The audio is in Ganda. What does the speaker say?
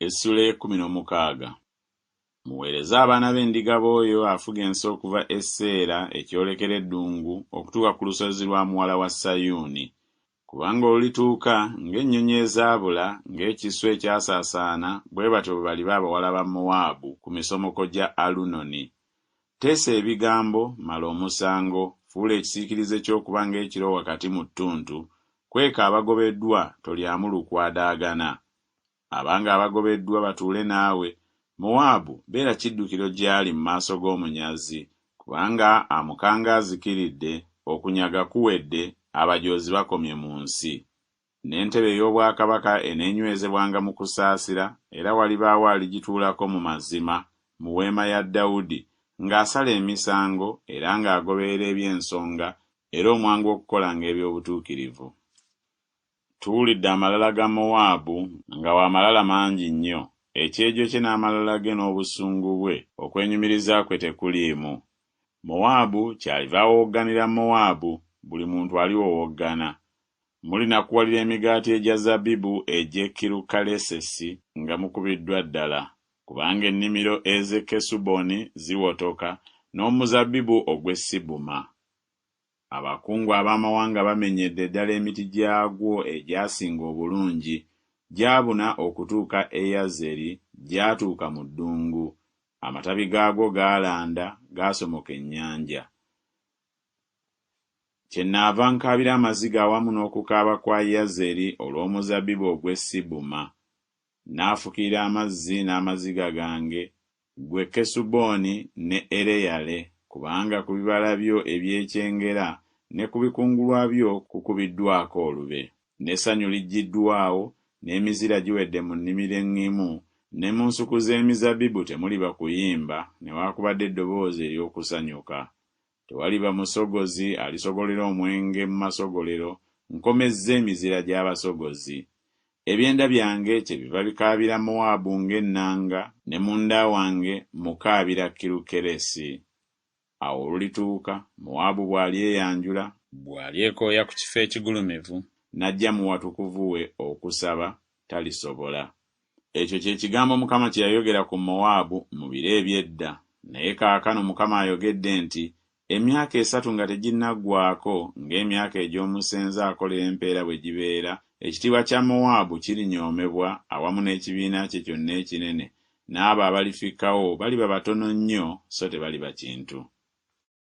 Essuula ey'ekkumi n'omukaaga. Muweereze abaana b'endiga b'oyo afuga ensi okuva e Seera ekyolekera eddungu okutuuka ku lusozi lwa muwala wa Sayuuni. Kubanga olulituuka, ng'ennyonyi ezaabula, ng'ekiswa ekyasaasaana, bwe batyo bwe baliba abawala ba Mowaabu ku misomoko gya Alunoni. Teesa ebigambo, mala omusango, fuula ekisiikirize kyo okuba ng'ekiro wakati mu ttuntu, kweka abagobeddwa, tolyamu lukwe adaagana. Abange abagobeddwa batuule naawe, Mowaabu, beera kiddukiro gy'ali mu maaso g'omunyazi, kubanga amukanga azikiridde, okunyaga kuwedde, abajoozi bakomye mu nsi. N'entebe ey'obwakabaka eneenywezebwanga mu kusaasira, era walibaawo aligituulako mu mazima, mu weema ya Dawudi, ng'asala emisango, era ng'agoberera eby'ensonga, era omwangu okukolanga eby'obutuukirivu. Tuwulidde amalala ga Mowaabu, nga wa malala mangi nnyo, ekyejo kye n'amalala ge n'obusungu bwe, okwenyumiriza kwe tekuliimu. Mowaabu kyaliva awowogganira Mowaabu, buli muntu aliwowoggana. Mulinakuwalira emigaati egya zabbibu egy'e Kirukalesesi nga mukubiddwa ddala, kubanga ennimiro ez'e Kesuboni ziwotoka, n'omuzabbibu ogw'e Sibuma. Abakungu ab'amawanga bamenyedde ddala emiti gyagwo egyasinga obulungi, gyabuna okutuuka e Yazeri, gyatuuka mu ddungu. Amatabi gaagwo gaalanda, gaasomoka ennyanja. Kyennaava nkaabira amaziga awamu n'okukaaba kwa Yazeri olw'omuzabbibu ogw'e Sibuma. Nnaafukirira amazzi n'amaziga gange, ggwe Kesuboni ne Ereyale, kubanga ku bibala byo eby'ekyengera ne ku bikungulwa byo kukubiddwako olube. N'essanyu liggyiddwawo, n'emizira giwedde mu nnimiro eŋŋimu, ne mu nsuku z'emizabbibu temuliba kuyimba newaakubadde eddoboozi ery'okusanyuka. Tewaliba musogozi alisogolera omwenge mu masogolero, nkomezza emizira gy'abasogozi. Ebyenda byange kyebiva bikaabira Mowaabu ng'ennanga, ne munda wange mmukaabira Kirukeresi. Awo olulituuka, Mowaabu bw'alyeyanjula, bw'alyekooya ku kifo ekigulumivu, n'ajja mu watukuvu we okusaba, talisobola. Ekyo kye kigambo Mukama kye yayogera ku Mowaabu mu biro eby'edda, naye kaakano Mukama ayogedde nti Emyaka esatu nga teginnaggwaako, ng'emyaka egy'omusenze akolera empeera bwe gibeera, ekitiibwa kya Mowaabu kirinyoomebwa awamu n'ekibiina kye kyonna ekinene, n'abo abalifikkawo baliba batono nnyo so tebaliba kintu.